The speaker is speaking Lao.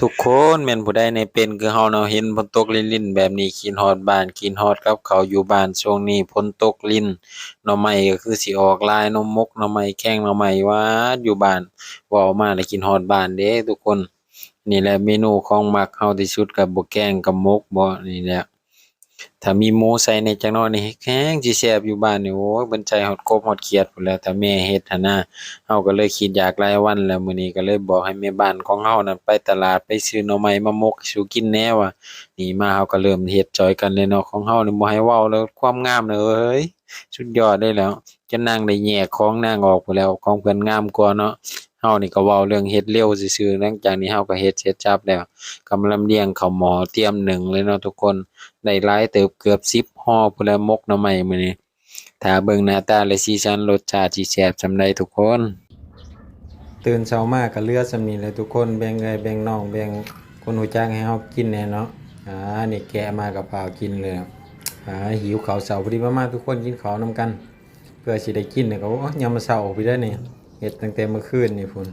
ທຸກຄົນແມ່ນຜູ້ໃດແດ່ເປັນຄືເຮົາເນາະ ເຫັນຝົນຕົກລິນໆແບບນີ້ ຄິດຮອດບ້ານ ຄິດຮອດກັບເຂົ້າຢູ່ບ້ານ. ຊ່ວງນີ້ຝົນຕົກລິນ ໜໍ່ໄມ້ກໍຄືຊິອອກຫຼາຍເນາະ ໝົກໜໍ່ໄມ້ ແກງໜໍ່ໄມ້ ຫວາດຢູ່ບ້ານ. ເວົ້າມາແລ້ວຄິດຮອດບ້ານເດ້ທຸກຄົນ. ນີ້ແຫຼະເມນູຂອງມັກເຮົາທີ່ສຸດ ກໍບໍ່ແກງກໍໝົກບໍ ນີ້ແຫຼະ. ຖ້າມີໝູໃສ່ແດ່ຈັກໜ້ອຍນີ້ ແຮງຊິແຊບຢູ່ບ້ານນີ້. ໂອ້ຍ ເພິ່ນໃສ່ຮອດກົບຮອດຂຽດພຸ້ນແຫຼະ ຖ້າແມ່ເຮັດຫັ້ນນະ. ເຮົາກໍເລີຍຄິດຢາກຫຼາຍວັນແລ້ວ ມື້ນີ້ກໍເລີຍບອກໃຫ້ແມ່ບ້ານຂອງເຮົານັ້ນໄປຕະຫຼາດ ໄປຊື້ໜໍ່ໄມ້ມາໝົກສູ່ກິນແດ່ວ່າ. ນີ້ມາເຮົາກໍເລີ່ມເຮັດຊ່ອຍກັນເລີຍເນາະ. ຂອງເຮົານີ້ບໍ່ໃຫ້ເວົ້າແລ້ວ ຄວາມງາມນະເອີຍ ສຸດຍອດເລີຍແຫຼະ. ຈົນນາງໄດ້ແຍກຂອງນາງອອກພຸ້ນແຫຼະ ຂອງເພິ່ນງາມກວ່າເນາະ. ເຮົານີ້ກໍເວົ້າເລື່ອງເຮັດເລັວຊື່ໆ ຫຼັງຈາກນີ້ເຮົາກໍເຮັດເສັດສັບແລ້ວ ກຳລັງລຽງເຂົ້າໝໍ້ ຕຽມໜຶ້ງເລີຍເນາະທຸກຄົນ. ໄດ້ຫຼາຍເຕີບ ເກືອບສິບຫໍ່ພຸ້ນແຫຼະ ໝົກໜໍ່ໄມ້ມື້ນີ້. ຖ້າເບິ່ງໜ້າຕາ ແລະ ສີສັນ ລົດຊາດຊິແຊບສ່ຳໃດທຸກຄົນ. ຕື່ນເຊົ້າມາກໍເຫຼືອສ່ຳນີ້ແຫຼະທຸກຄົນ ແບ່ງເອື້ອຍແບ່ງນ້ອງ ແບ່ງຄົນຮູ້ຈັກໃຫ້ເຮົາກິນແດ່ເນາະ. ອາ ນີ້ແກະມາກໍຟ້າວກິນເລີຍ. ອາ ຫິວເຂົ້າເຊົ້າ ພໍດີມາໆ ທຸກຄົນກິນເຂົ້ານຳກັນ ເພື່ອຊິໄດ້ກິນ. ແລ້ວກໍ ໂອ້ ຍາມມາເຊົ້າພຸ້ນເດ້ນີ້ ເຮັດຕັ້ງແຕ່ມື້ຄືນນີ້ພຸ້ນ.